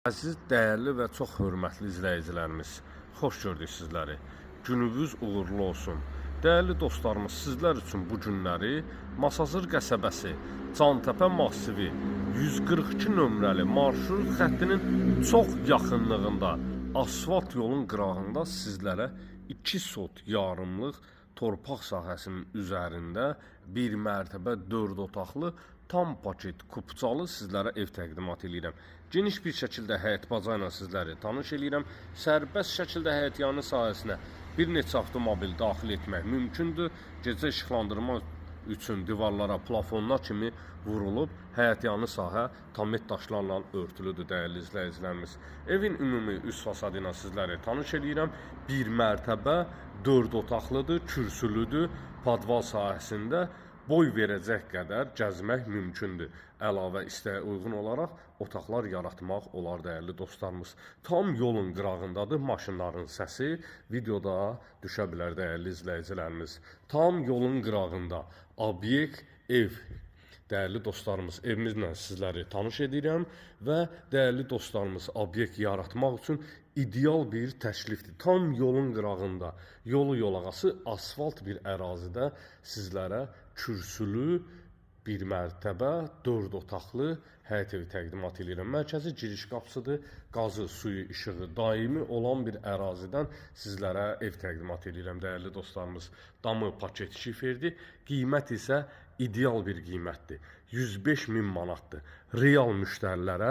Əziz, dəyərli və çox hörmətli izləyicilərimiz, xoş gördük sizləri. Gününüz uğurlu olsun. Dəyərli dostlarımız, sizlər üçün bu günləri Masazır qəsəbəsi, Cantəpə massivi 142 nömrəli marşrut xəttinin çox yaxınlığında, asfalt yolun qırağında sizlərə 2 sot yarımlıq torpaq sahəsinin üzərində bir mərtəbə 4 otaqlı tam paket kupçalı sizlərə ev təqdimat eləyirəm. Geniş bir şəkildə həyət baca ilə sizləri tanış eləyirəm. Sərbəst şəkildə həyətyanı sahəsinə bir neçə avtomobil daxil etmək mümkündür. Gecə işıqlandırma üçün divarlara plafonlar kimi vurulub, həyətyanı sahə tamet daşlarla örtülüdür, dəyərli izləyicilərimiz. Evin ümumi üst fasadı ilə sizləri tanış eləyirəm. Bir mərtəbə 4 otaqlıdır, kürsülüdür. Padval sahəsində boy verəcək qədər gəzmək mümkündür. Əlavə istəyə uyğun olaraq otaqlar yaratmaq olar, dəyərli dostlarımız. Tam yolun qırağındadır. Maşınların səsi videoda düşə bilər, dəyərli izləyicilərimiz. Tam yolun qırağında obyekt ev. Dəyərli dostlarımız, evimizlə sizləri tanış edirəm və dəyərli dostlarımız, obyekt yaratmaq üçün ideal bir təklifdir. Tam yolun qırağında, yolu yolağası asfalt bir ərazidə sizlərə kürsülü bir mərtəbə 4 otaqlı həyət evi təqdimat edirəm. Mərkəzi giriş qapısıdır. Qazı, suyu, işığı daimi olan bir ərazidən sizlərə ev təqdimat edirəm, dəyərli dostlarımız. Damı paket şiferdir. Qiymət isə ideal bir qiymətdir. 105 min manatdır. Real müştərilərə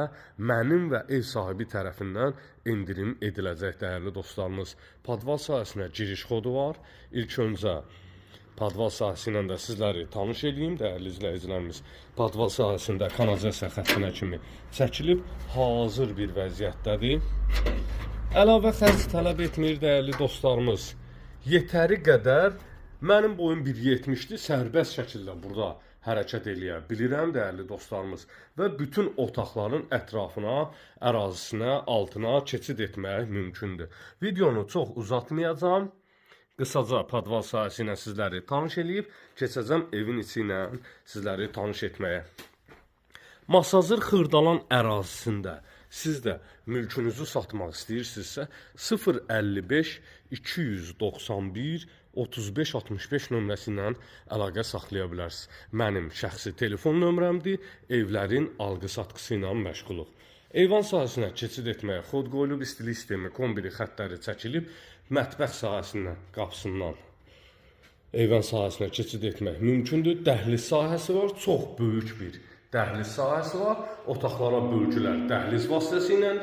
mənim və ev sahibi tərəfindən endirim ediləcək, dəyərli dostlarımız. Padval sahəsinə giriş xodu var. İlk öncə padval sahəsi ilə də sizləri tanış eləyim, dəyərli izləyicilərimiz. Padval sahəsində kanalizasiya xəttinə kimi çəkilib, hazır bir vəziyyətdədir. Əlavə xərc tələb etmir, dəyərli dostlarımız. Yetəri qədər mənim boyum 1.70-dir, sərbəst şəkildə burada hərəkət eləyə bilirəm, dəyərli dostlarımız, və bütün otaqların ətrafına, ərazisinə, altına keçid etmək mümkündür. Videonu çox uzatmayacağam. Qısaca padval sahəsi ilə sizləri tanış eləyib, keçəcəm evin içi ilə sizləri tanış etməyə. Masazır Xırdalan ərazisində siz də mülkünüzü satmaq istəyirsinizsə 055 291 35 65 nömrəsi ilə əlaqə saxlaya bilərsiniz. Mənim şəxsi telefon nömrəmdir. Evlərin alqı-satqısı ilə məşğuluq. Eyvan sahəsinə keçid etməyə xod qoyulub, istilik sistemi, kombiri xəttləri çəkilib, mətbəx sahəsindən, qapısından eyvan sahəsinə keçid etmək mümkündür. Dəhliz sahəsi var, çox böyük bir dəhliz sahəsi var. Otaqlara bölgülər dəhliz vasitəsiyləndir.